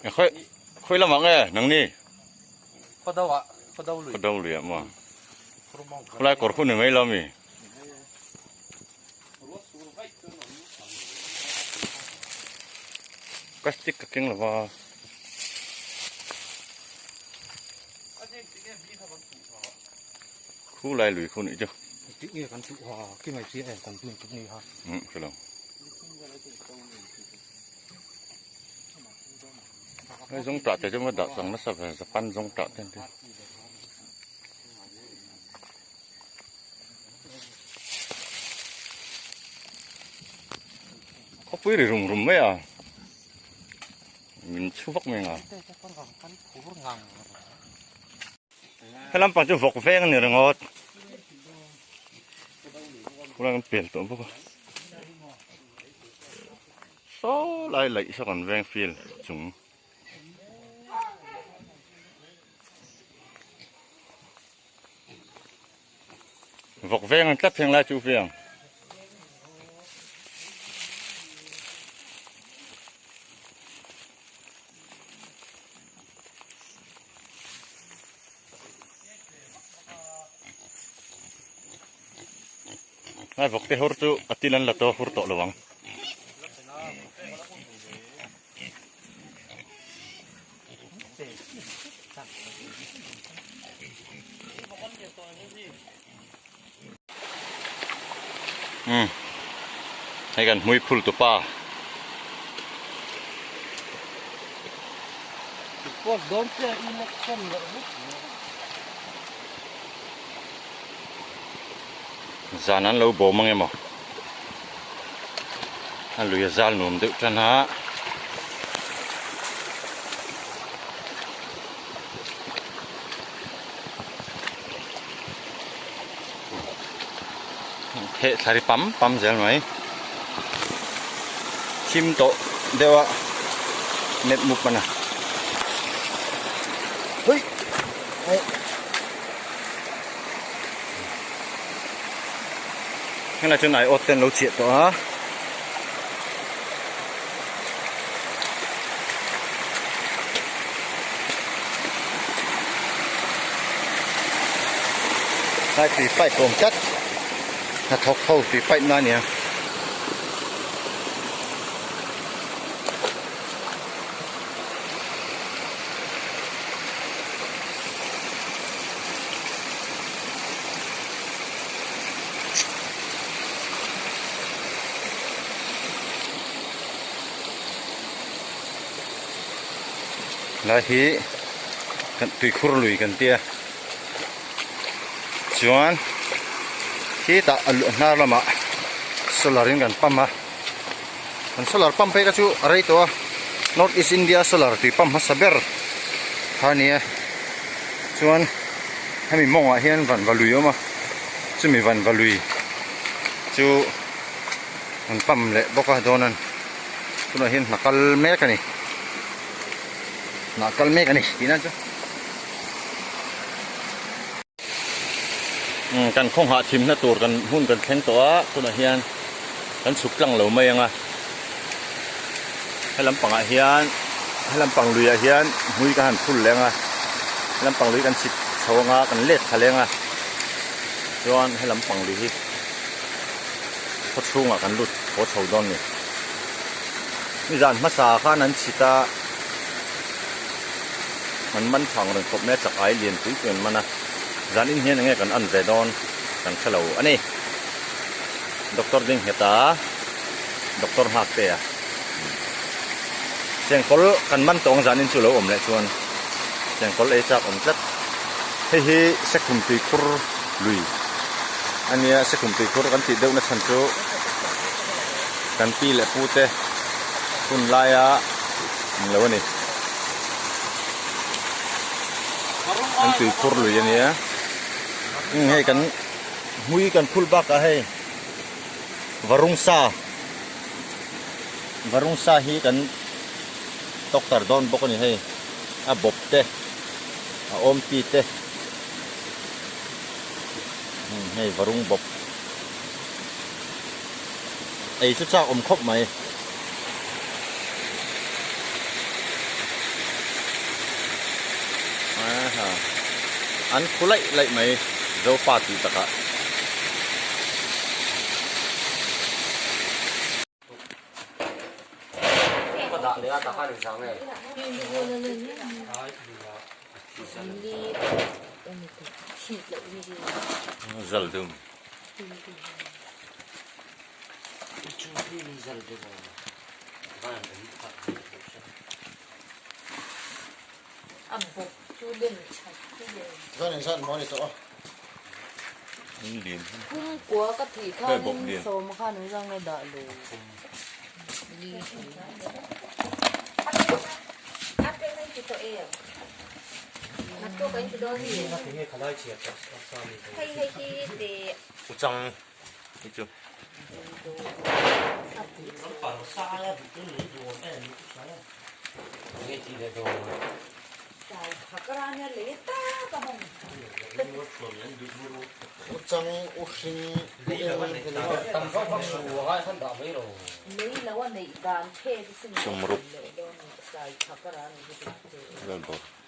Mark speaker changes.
Speaker 1: Khawi khawi lamah nge nang ni?
Speaker 2: Khawdo ah khawdo lui.
Speaker 1: Khawdo lui ah maw? Khawlai kawr khu ni mai lo mi? Ka stick ka keng lova. Khu lai lui khu nih chu.
Speaker 2: Tik nge kan chuh ha ki mai chi em kan tun tuk ni ha.
Speaker 1: Um hrelo. Hei zawng tah te chu maw dah chang nasa ve Japan zawng tah te an ti. Khawpui ri rum rum mai a min chhu vak mai ang a. He lampang chu vawk veng a ni ringawt. Khulai kan pel tawh bawk a. Saw lai laih saw kan veng field chung. Vawk veng an tlat heng lai chu fiang. Lai vawk te hur chu a til an la to hur tawh lo ang. Um hei kan hmui phul tupa. Zan an lo bawm ang emaw a lui a zal nuam deuh tan a. Theh thla ri pam pam zel mai thim tawh deuh a map mup a na hei helai chuan aiawt te an lo chhiah tawh a. Lai tui pipe awm tlat hnathawk ho tui pipe na ania. Lai hi kan tuikhur lui kan tia chuan khitah a hnar lamah solar in kan pump a kan solar pump phei kha chu a rei tawh a north east india solar tui pump hmasa ber kha a ni a chuan hemi mawngah hian vanva lui a awm a chumi vanva lui chu an pump leh bawk a dawn a ni. Tunah hian hna kal mek a ni hna kal mek a ni tih nan chu umm kan khaw nghah thimna tur kan hmun kan thleng tawh a tunah hian kan chhuk tlang lo mai ang a helam pangah hian helam pang luiah hian hmui ka han phul leh ang a helam pang lui kan chhit chho ang a kan let thla leh ang a chuan helam pang lui hi. Khaw chhungah kan lut haw chho dawn ni. Nizan hmasa khan an chhit a, an man thang reng khawp mai a, chak ai lian pui pui an man a. Zan in hian enge kan an ve dawn kan hre lo a ni. Doctor ding nghet a, Doctor nghak te a. Chengkawl kan man tawng zan in chu lo awm leh chuan chengkawl ei chak awm tlat. Hei hi Sekhum tuikhur lui a nia, Sekhum tuikhur kan tih deuhna chhan chu kan pi leh pu te hun laia ang lo a ni. An tuikhur lui a nia. Hei kan hmui kan phul bakah hei varung sa. Varung sa hi kan doctor dawn bawk a ni hei a bawp te a awm ti te umm hei varung bawp ei chu chak awm khawp mai. Ha an khu laih laih mai Zopa tih takah. Zal dum. Uchang hi chu. Sumruk vel bawk.